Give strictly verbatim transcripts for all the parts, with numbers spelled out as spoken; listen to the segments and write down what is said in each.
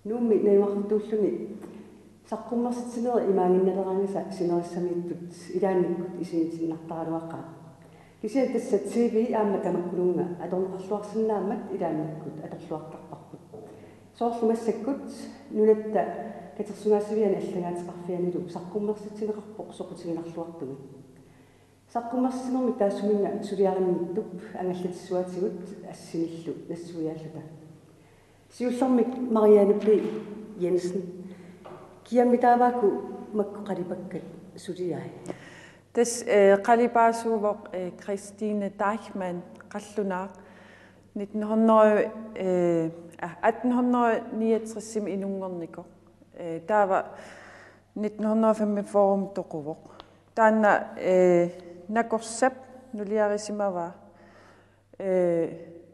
Nuummi najugaqartuulluni saqqummersitsinerit imaaginnaleraangata sinerissamiittut ilaannikkut isumitiinnartaraluaqaat. Kisianni tassa T V aamma tamakkununnga atorneqarluarsinnaammat ilaannikkut atorluartarparput. Soorlu massakkut Nunatta Katersugaassiviani allagaateqarfianilu saqqummersitsineqarpoq soqutiginarluartumik. Saqqummersitsinermik taassuminnga suliarinnittut angallatissuaatigut assinillu nassuiaalluta. Siullermik Marianne B. Jensen. Kiammi taava makku qalipakkat suliai? Tassa, eh, qalipaasuuvoq, eh, Christine Deichmann qallunaaq nitten hundrede, eh, ah, atten hundrede niogtres-imi inunngornikoq. Eh, taava nitten hundrede femogfyrre-mi toquvoq. Taanna, eh, nakorsap nuliarisimavaa. Eh,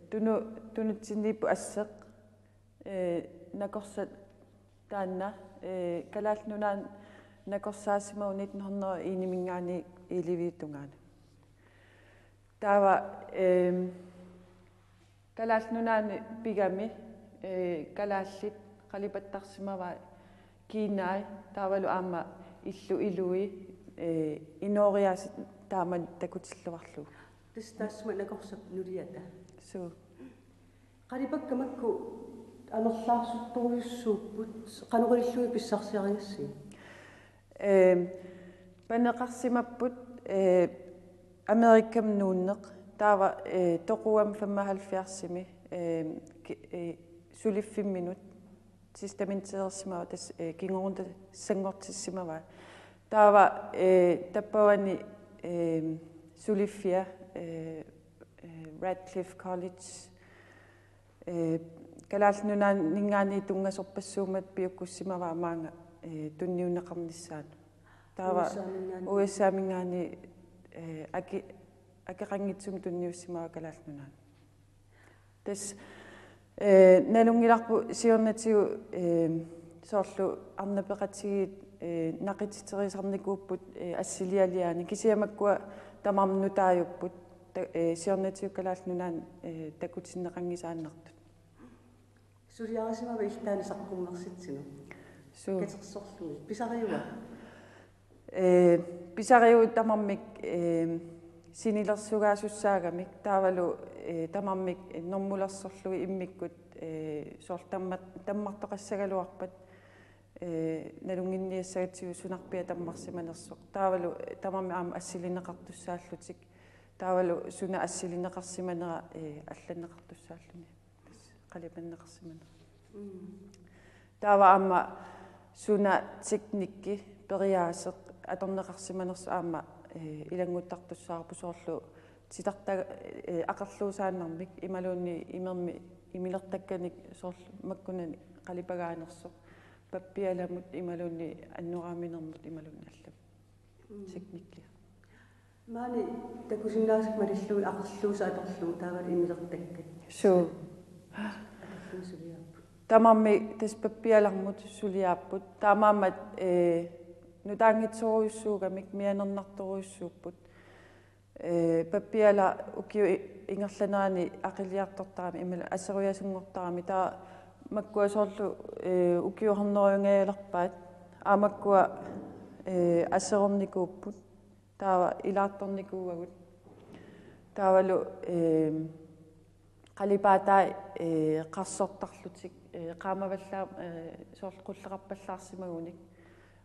tunu-, tunutsinniippoq asseq. Eh, nakorsaq taanna, eh, Kalaallit Nunaanni nakorsaasimavoq nitten hundrede en-iminngaanniit elleve-p tungaanut. Taava, ehm, Kalaallit Nunaanni pigami, eh, kalaallit qalipattarsimavaat kiinai taavalu aamma illut ilui, eh, inooriaaseq taamani takutilluarlugu. Tassa taassuma nakorsap nuliata. Suu. Qalipakkat makku amerlaarsortorujussuupput, qanoq ilillugit pissarsiarigassiuk? Ehm, paneqarsimapput, eh, Amerikami nuunneq, taava, eh, toquummata femoghalvfjerds-imi, ehm, ki-, eh, suliffimminut testamenteersimavaat, tassa, eh, kingorna sanngortissimavaat. Taava, eh, tappavani, ehm, suliffia, eh, eh, Radcliffe College, eh, Kalaallit Nunaanninngaanniit tunngasorpassuummat piukkussimavaa maanga, eh, tunniunneqarnissaanut. Taava U S A-minngaanniit. U S A-minngaanniit, eh, aki-, akeqanngitsumik tunniussimavaa Kalaallit Nunaanni. Tassa, eh, nalunngilarput siornatigut, eh, soorlu arnat peqatigiit, eh, naqititerisarnikuupput, eh, assilialiaani. Kisianni makkua tamarmik nutaajupput, ta-, eh, siornatigut Kalaallit Nunaanni, eh, takutinneqanngisaannartut. Suliarisimava iltaani saqqummersitsineq? Suu. Katersorlugit. Pisariva? Eh, pisarivoq tamarmik, eh, sinilersugaasussaagami taavalu, eh, tamarmik normulersorlugit immikkut, eh, soorlu tamma-, tammartoqassagaluarpat, eh, nalunnginniassagatsigu sunarpiaq tammarsimanersoq. Taavalu tamarmik aamma assilineqartussaallutik. Taavalu suna assilineqarsimanera, eh, allanneqartussaalluni. Tassa qalipanneqarsimanera. Mm. Taava aamma suna teknikki periaaseq atorneqarsimanersoq aamma, eh, ilannguttartussaavoq soorlu titarta-, eh, aqerluusaannarmik imaluunniit imermik imilertakkanik soorlu makkunani qalipagaanersoq pappialamut imaluunniit annoraaminermut imaluunniit allamut. Mm. Teknikkia. Maani takusinnaasakkut malillugit aqerluusaq atorlugu taavalu imilertakkat. Suu. Atorlugit suliaapput. Tamarmik tassa pappialarmut suliaapput. Taamaammat, eh, nutaanngitsorujussuugamik mianernartorujussuupput. Eh, pappiala ukiup i-, ingerlanerani aqiliartortarami, imaluunniit aserujasunngortarami. Taava makkua soorlu, eh, ukiut hundredengajalerpaat. Aamma makkua, eh, aserornikuupput. Taava ilaartornikuuagut. Taavalu, eh, qalipaatai, eh, qarsortarlutik, eh, qaamavallaaq, eh, soorlu qulleqarpallaarsimagunik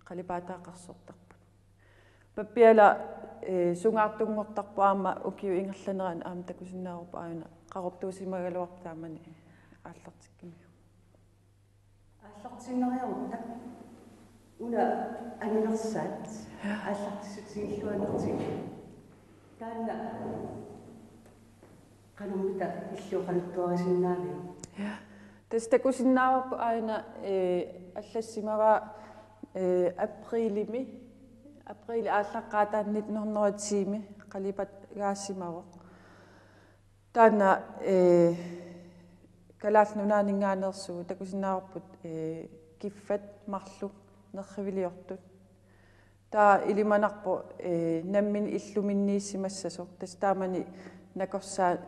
qalipaatai qarsortarput. Pappiala, eh, sungaartunngortarpoq aamma ukiup ingerlanerani aamma takusinnaavarput aajuna qaqortuusimagaluarpoq taamani aallartikkamiuk. Aallartiinnariarutta una anginersaat aallartissutigiilluanertigu. Taanna qanormita illuoqaluttuarisinnaaviuk? Ja. Tassa takusinnaavarput aajuna, eh, allassimavaa, eh, aprilimi, aprili aallaqqaataani nitten hundrede og ti-mi qalipagaasimavoq. Taanna, eh, Kalaallit Nunaanninngaanneersugut takusinnaavarput, eh, kiffat marluk nerriviliortut. Taava ilimanarpoq, eh, nammineq illuminniissimassasoq. Tassa taamani nakorsaa-,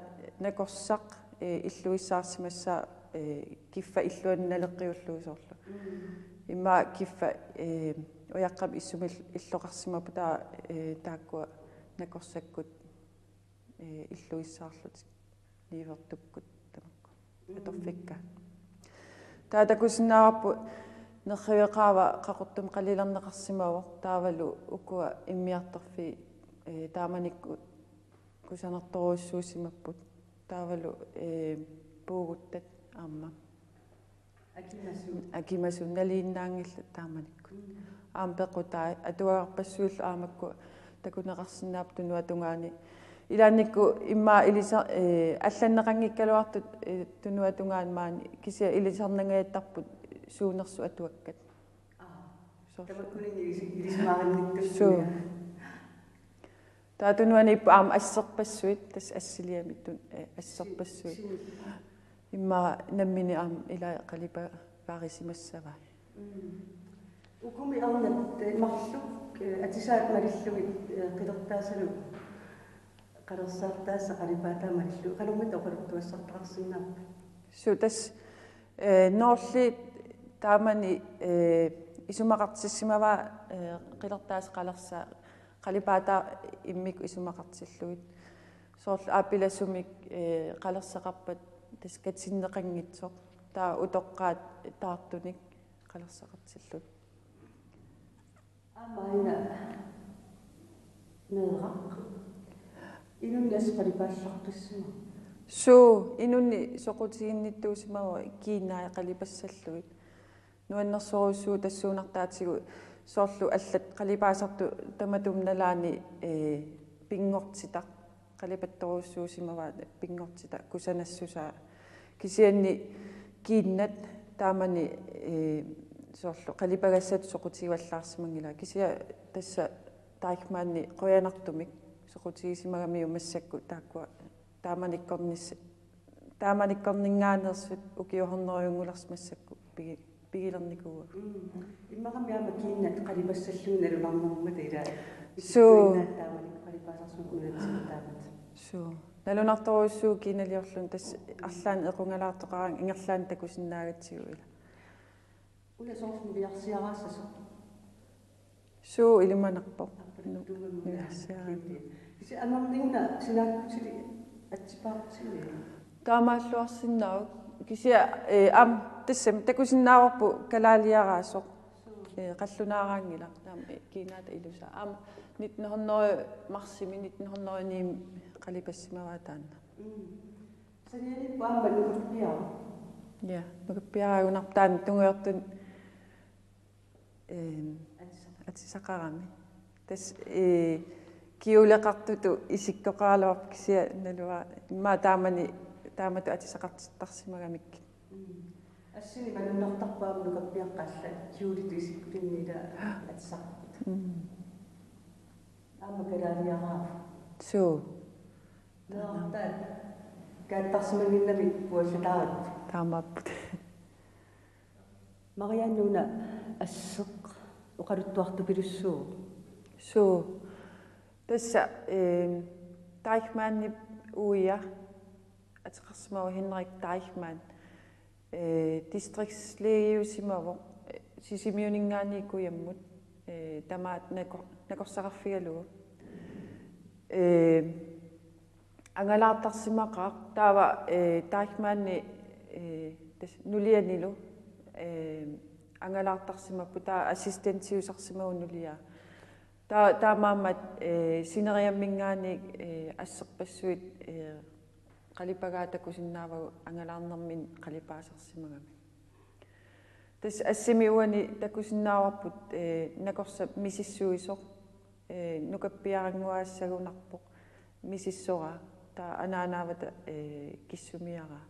nakorsaq, eh, illuissaarsimassaa eh, kiffa illuanut naleqqiullugu soorlu. Immaqa kiffa, eh, ujaqqamik issumik illoqarsimapput taava, eh, taakkua nakorsakkut, eh, illuissaarlutik niuertukkut tamakku. Atorfikka. Taava takusinnaavarput nerriveqaava Qaqortumi qalilerneqarsimavoq taavalu ukua immiartorfiit, eh, taamanikkut kusanartorujussuusimapput taavalu, eh, puuguttat aamma. Akimasuut. Akimasuut nalinginnaanngillat taamanikkut. Aamma pequtai atuagarpassuillu aamma makku takuneqarsinnaapput tunuata tungaani. Ilaannikkut immaqa ilisa-, eh, allanneqanngikkaluartut, eh, tunuata tungaani maani kisianni ilisarnangajattarput suunersut atuakkat. Aa. Soorlu. Tamakkuninnga ilisi-, ilisimaarinnittut. Suu. Taava tunuaniippoq aamma asserpassuit, tassa assiliami tun-, eh, asserpassuit. Si-, si-, Immaqa nammineq aamma ilai qalipagaarisimassavai. Mm. Ukumi arnat, eh, marluk, eh, atisaat malillugit, eh, qilertaasalu qalersaartaasa qalipaataa malillugit. Qanormita oqaluttuassartaqarsinnaappat? Suu, tassa, eh, Noorliit taamani, eh, isumaqartissimavaa, eh, qilertaasa qalersaa qalipaataa immikkut isumaqartillugit. Soorlu aappilasumik, eh, qalersaqarpat tassa katinneqanngitsoq. Taava utoqqaat taartunik qalersaqartillugit. Aamma aana meeraq. Inunnik assut qalipaallartussimavoq. Suu, inunnik soqutiginnittuusimavoq kiinai qalipassallugit. Nuannersorujussuuvoq tassuunartaatigut soorlu allat qalipaasartut tamatuma nalaani, eh, pinngortitaq qalipattorujussuusimavaat pinngortitaq kusanassusaa. Kisianni kiinnat taamani, eh, soorlu qalipagassat soqutigivallaarsimanngilaat. Kisianni tassa Deichmanni qujanartumik soqutigisimagamiuk massakkut taakkua taamanikkornis-, taamanikkorninngaanneersut ukiut hundredengulersut massakkut pigi-, pigilernikuuagut. Mm. Immaqami aamma kiinnat qalipassallugit nalunarnerummata ilaa. Suu. Isittuinnaat taamani qalipaasarsimasut nunatsinni taamatut. Suu. Nalunartorujussuuvoq kiinaliorluni tassa arlaannik equngalaartoqaraangat ingerlaannaq takusinnaagatsigu ilaa. Una soorlu niviarsiaraassasoq. Suu, ilimanarpoq. Arpaluttungami una. Niviarsiaraanni. Kisi amerlinguna sinaakkutilik atsipaartilluni. Taamaalluarsinnaavoq. Kisianni, eh, aamma tassami takusinnaavarput kalaaliaraasoq. Eh, qallunaaraanngilaq. Taama, eh, kiinaata ilusaa. Aamma nitten hundrede marsimi nitten hundrede ni qalipassimavaa taanna. Mm. Sanianiippoq aamma nukappiaraq. Ja, nukappiaraagunarpoq taanna tungujortumik, ehm, atisaq-, atisaqarami. Tassa, eh, kjoleqartutut isikkoqaraluarpoq kisianni naluara immaqa taamani taamatut atisaqartittarsimagamikkit. Mm. Assini malunnartarpoq aamma nukappiaqqat allat kjoletut isikkulinnit ilaa atisaqarput. Mm. Aamma kalaaliaraavoq. Suu. Meerartaat kaattarsimannginnami puallataarput. Taamaapput. Marianne, una asseq oqaluttuartupilussuuvoq. Suu. Tassa, ehm, Deichmannip uia ateqarsimavoq Henrik Deichmann. Eh, distriktslægeusimavoq, eh, Sisimiuninngaanniit kujammut, eh, tamaat nako-, nakorsaqarfigalugu. Eh, angalaartarsimaqaaq taava, eh, Deichmanni, eh, tassa nulianilu, eh, angalaartarsimapput taava assistentiusarsimavoq nuliaa. Ta-, taamaammat, eh, sineriamminngaanniit, eh, asserpassuit, eh, qalipagaat takusinnaavagut angalaarnerminni qalipaasarsimagamik. Tassa assimi uani takusinnaavarput, eh, nakorsaq misissuisoq, eh, nukappiarannguaassagunarpoq misissoraa, taava anaanaavata, eh, kissumiaraa.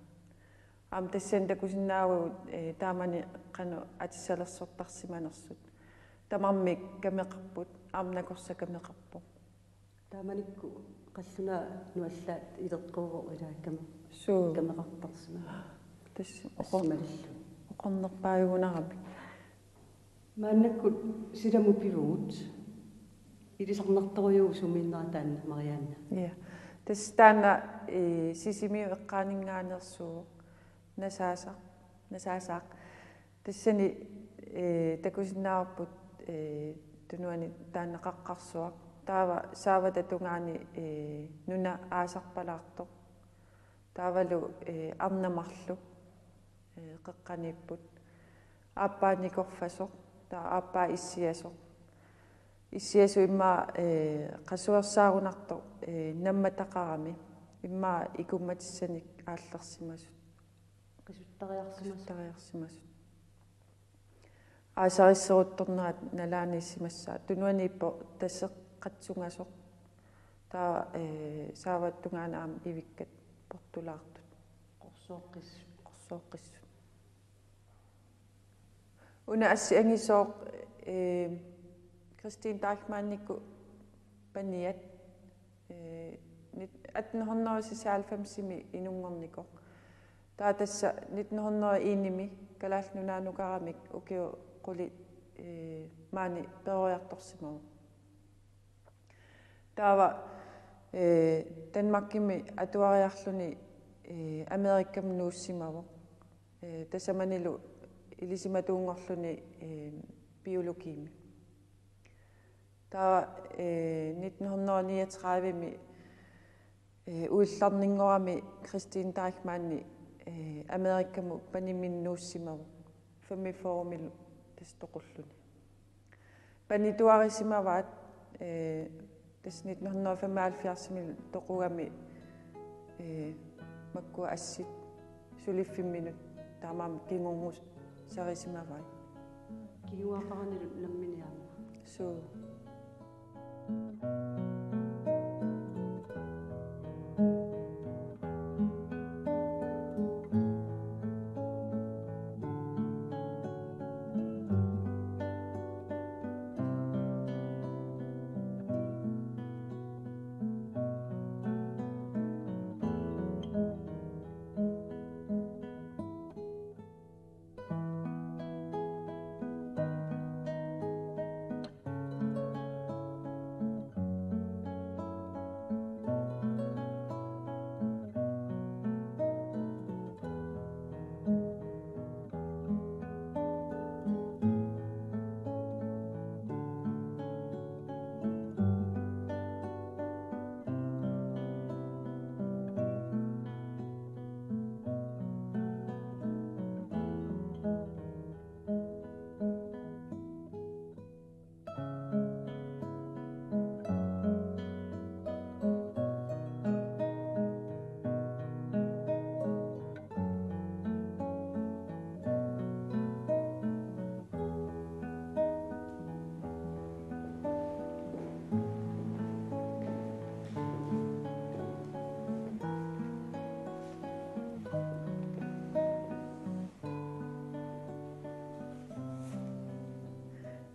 Aamma tassani takusinnaavagut, eh, taamani qanoq atisalersortarsimanersut. Tamarmik kameqarput, aamma nakorsaq kameqarpoq. Taamanikkut qallunaanut allaat ileqquuvoq ilaa kame-, suu, kameqartarsimaneq. Tassa oqor-, assimalillu. Oqornerpaajugunarami. Maannakkut silamut pivugut. Ilisarnartorujuuvoq sumiinnera taanna, Marianne? Ja. Tassa taanna, eh, Sisimiut eqqaaninngaanneersuuvoq. Nasaasaq, Nasaasaq. Tassani, ee, takusinnaavarput, ee, tunuani taanna qaqqarsuaq. Taava saavata tungaani, ee, nuna aasarpalaartoq. Taavalu, ee, arnat marluk, ee, qeqqaniipput. Aappaa nikorfasoq, taava aappaa issiasoq. Issiasoq immaqa, ee, qasuersaarunartoq, ee, nammataqarami. Immaqa ikummatissanik aallersimasut. Qisuttariarsimasut. Qisuttariarsimasut. Aasarisseruttornerat nalaaniissimassaaq. Tunuaniippoq taseqqatsungasoq. Taava, ee, saavata tungaani aamma ivikkat portulaartut. Qorsooqqissut. Qorsooqqissut. Una assi angisooq, ee, Kristin Deichmannikkut paniat, ee, nit-, atten hundrede seksoghalvfemsimi inunngornikoq. Taava tassa nitten hundrede og enimi Kalaallit Nunaanukaramik ukiut qulit, ee, maani peroriartorsimavoq. Taava, ee, Danmarkimi atuariarluni, ee, Amerikami nuussimavoq. Ee, tasamanilu ilisimatuunngorluni, ee, biologimi. Taava, ee, nitten hundrede niogtredivemi, ee, uillarninngorami Kristin Deichmanni, ee, Amerikamut panimini nuussimavoq. Femogfyrremilu tassa toqulluni. Panituarisimavaat, ee, tassa nitten hundrede femoghalvfjerdsimilu toqugami, ee, makkua assit suliffimminut taamaammat kingornusarisimavai. Kinguaqaranilu nammineq aamma. Suu.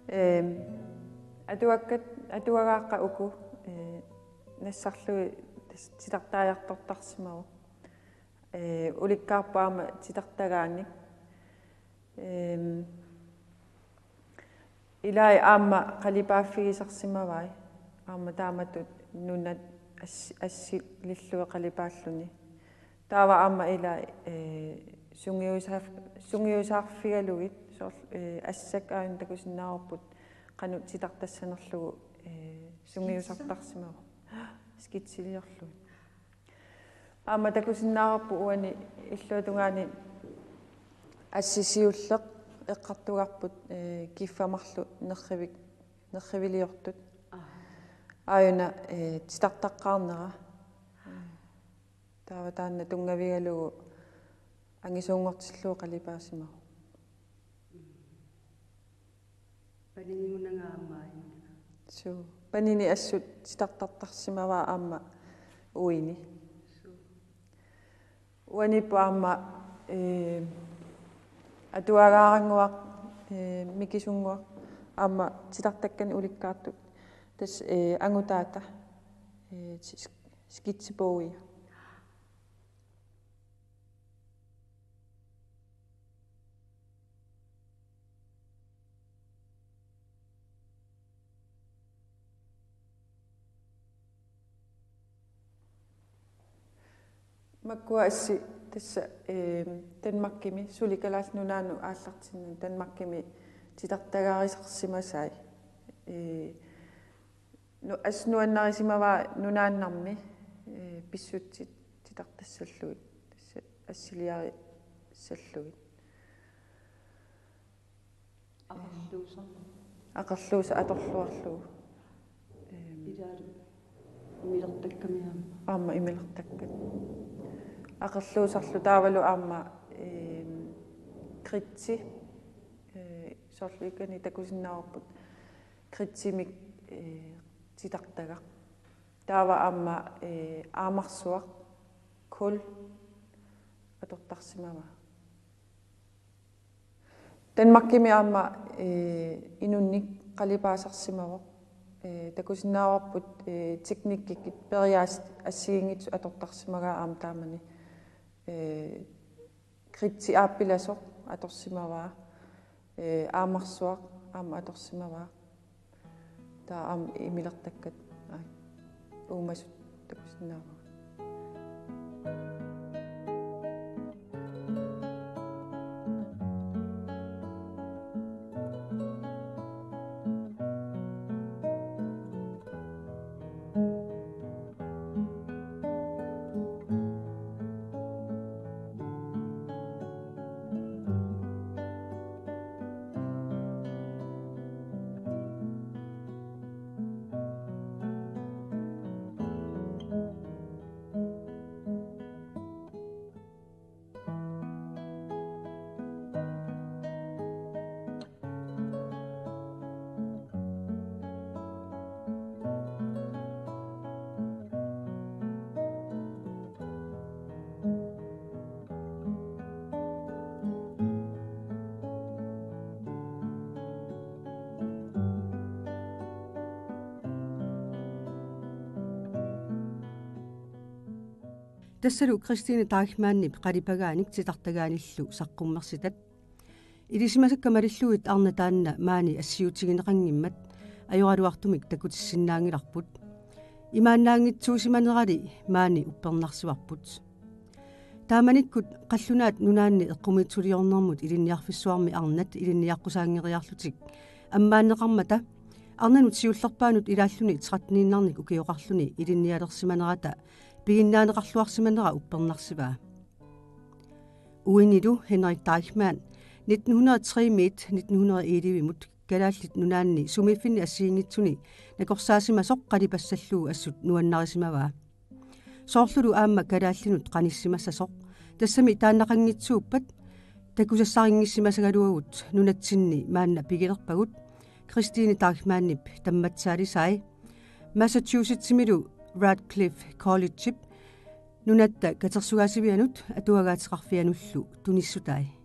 Ehm, atuakkat, atuagaaqqat uku, eh, nassarlugit tas-, titartaajartortarsimavoq. Eh, ulikkaarpoq aamma titartagaanik. Ehm, ilai aamma qalipaaffigisarsimavai. Aamma taamatut nunat ass-, assilillugit qalipaalluni. Taava aamma ilai, eh, sungiusaaf-, sungiusaarfigalugit, soorlu, eh, assakka aajuna takusinnaavarput qanoq titartassanerlugu, eh, sungiusartarsimavoq. Skitsiliorlugit. Aamma takusinnaavarput uani illuatungaani assit siulleq eqqartugarput, eh, kiffamarlu nerrivik-, nerriviliortut. Aa. Aajuna, eh, titartaqqaarnera. Taava taanna tunngavigalugu angisuunngortillugu qalipaasimavoq. Paninigunanga aamma aajuna. Suu. Panini assut titartartarsimavaa aamma uini. Suu. Uaniippoq aamma, eh, atuagaarannguaq, eh, mikisunnguaq aamma titartakkanik ulikkaartut. Tassa, eh, angutaata, eh, s-, s-, skitsebogia. Makkua assit Tassa, eh, Danmarkimi, suli Kalaallit Nunaannut aallartinnani Danmarkimi titartagaarisarsimasai. Eh, nu-, assut nuannarisimavaa nunaannarmi, eh, pissutsit titartassallugit, tassa assiliarissallugit. Aqerluusarlu. Aqerluusaq atorluarlugu. Ehm. Ilaalu imilertakkami aamma. Aamma imilertakkat. Aqerluusarlu taavalu aamma, ehm, kridti, eh, soorlu ikani takusinnaavarput kridtimik, eh, titartagaq. Taava aamma, eh, aamarsuaq, kul, atortarsimavaa. Danmarkimi aamma, eh, inunnik qalipaasarsimavoq. Eh, takusinnaavarput, eh, teknikkikkut periaasat assigiinngitsut atortarsimagaa aamma taamani, eh, kridti aappilasoq atorsimavaa, eh, aamarsuaq aamma atorsimavaa. Taava aamma imilertakkat, aa, uumasut takusinnaavara. Tassalu Christine Deichmannip qalipagaanik titartagaanillu saqqummersitat. Ilisimasakka malillugit arnat taanna maani assiutigineqanngimmat ajoraluartumik takutissinnaanngilarput. Imaannaanngitsuusimanerali maani uppernarsivarput. Taamanikkut qallunaat nunaanni eqqumiitsuliornermut ilinniarfissuarmi arnat ilinniaqqusaanngeriarlutik ammaanneqarmata arnanut siullerpaanut ilaalluni tretteniinnarnik ukioqarluni ilinnialersimanerata piginnaaneqarluarsimanera uppernarsivaa. Uinilu Henrik Deichmann nitten hundrede og tre-miit nitten hundrede og elleve-mut Kalaallit Nunaanni sumiiffinni assigiinngitsuni nakorsaasimasoq qalipassallugu assut nuannarisimavaa. Soorlulu aamma kalaallinut qanissimassasoq, tassami taannaqanngitsuuppat takusassarinngissimasagaluagut nunatsinni maanna pigilerpagut, Christine Deichmannip tammatsaalisai Massachusettsimilu Radcliffe Collegep Nunatta Katersugaasivianut Atuagaateqarfianullu tunissutai.